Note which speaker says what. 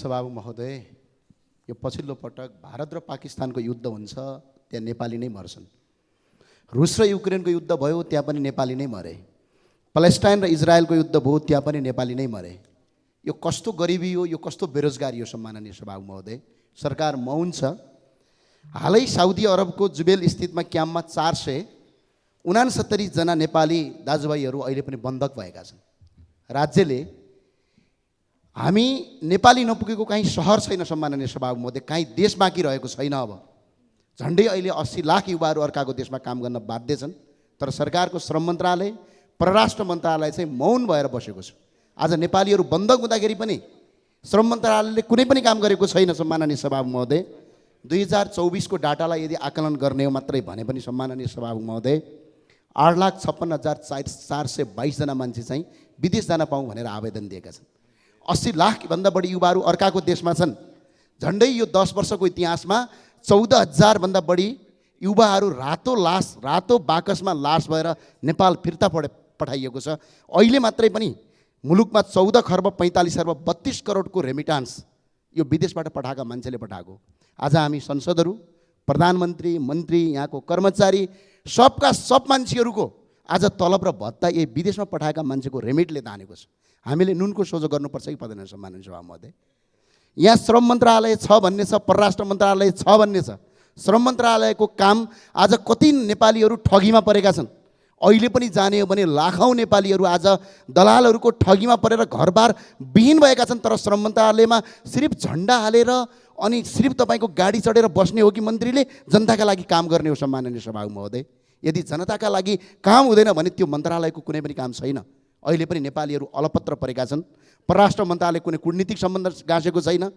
Speaker 1: सभामुख महोदय, यो पछिल्लो पटक भारत र पाकिस्तानको युद्ध हुन्छ, त्यहाँ नेपाली नै मर्छन्। रुस र युक्रेनको युद्ध भयो, त्यहाँ पनि नेपाली नै मरे। प्यालेस्टाइन र इजरायलको युद्ध भयो, त्यहाँ पनि नेपाली नै मरे। यो कस्तो गरिबी हो, यो कस्तो बेरोजगारी हो सम्माननीय सभामुख महोदय। सरकार मौन छ। हालै साउदी अरबको जुबेल स्थितमा क्याम्पमा 469 जना नेपाली दाजुभाइहरू अहिले पनि बन्धक भएका छन्। राज्यले हामी नेपाली नपुगेको कहीँ सहर छैन सम्माननीय सभामुख महोदय, कहीँ देश बाँकी रहेको छैन। अब झन्डै अहिले 80 लाख युवाहरू अर्काको देशमा काम गर्न बाध्य छन्, तर सरकारको श्रम मन्त्रालय, परराष्ट्र मन्त्रालय चाहिँ मौन भएर बसेको छ। आज नेपालीहरू बन्धक हुँदाखेरि पनि श्रम मन्त्रालयले कुनै पनि काम गरेको छैन सम्माननीय सभामुख महोदय। 2024 को डाटालाई यदि आकलन गर्ने हो मात्रै भने पनि सम्माननीय सभामुख महोदय, 8,56,422 जना मान्छे चाहिँ विदेश जान पाऊँ भनेर आवेदन दिएका छन्। 80 लाख भन्दा बढी युवाहरू अर्काको देशमा छन्। झन्डै यो 10 वर्षको इतिहासमा 14,000 भन्दा बढी युवाहरू रातो बाकसमा लास भएर नेपाल फिर्ता पठाइएको छ। अहिले मात्रै पनि मुलुकमा 14 खर्ब 45 अर्ब 32 करोडको रेमिटान्स यो विदेशबाट पठाएका मान्छेले पठाएको। आज हामी संसदहरू, प्रधानमन्त्री, मन्त्री, यहाँको कर्मचारी, सबका सब मान्छेहरूको आज तलब र भत्ता यही विदेशमा पठाएका मान्छेको रेमिटले तानेको छ। हामीले नुनको सोझो गर्नुपर्छ कि पर्दैन सम्माननीय सभामुख महोदय? यहाँ श्रम मन्त्रालय छ भन्ने छ, परराष्ट्र मन्त्रालय छ भन्ने छ। श्रम मन्त्रालयको काम आज कति नेपालीहरू ठगीमा परेका छन्। अहिले पनि जाने हो भने लाखौँ नेपालीहरू आज दलालहरूको ठगीमा परेर घरबार विहीन भएका छन्। तर श्रम मन्त्रालयमा सिर्फ झन्डा हालेर अनि सिर्फ तपाईँको गाडी चढेर बस्ने हो कि मन्त्रीले जनताका लागि काम गर्ने हो सम्माननीय सभामुख महोदय? यदि जनताका लागि काम हुँदैन भने त्यो मन्त्रालयको कुनै पनि काम छैन। अहिले पनि नेपालीहरू अलपत्र परेका छन्। परराष्ट्र मन्त्रालय कुनै कूटनीतिक सम्बन्ध गाँसेको छैन।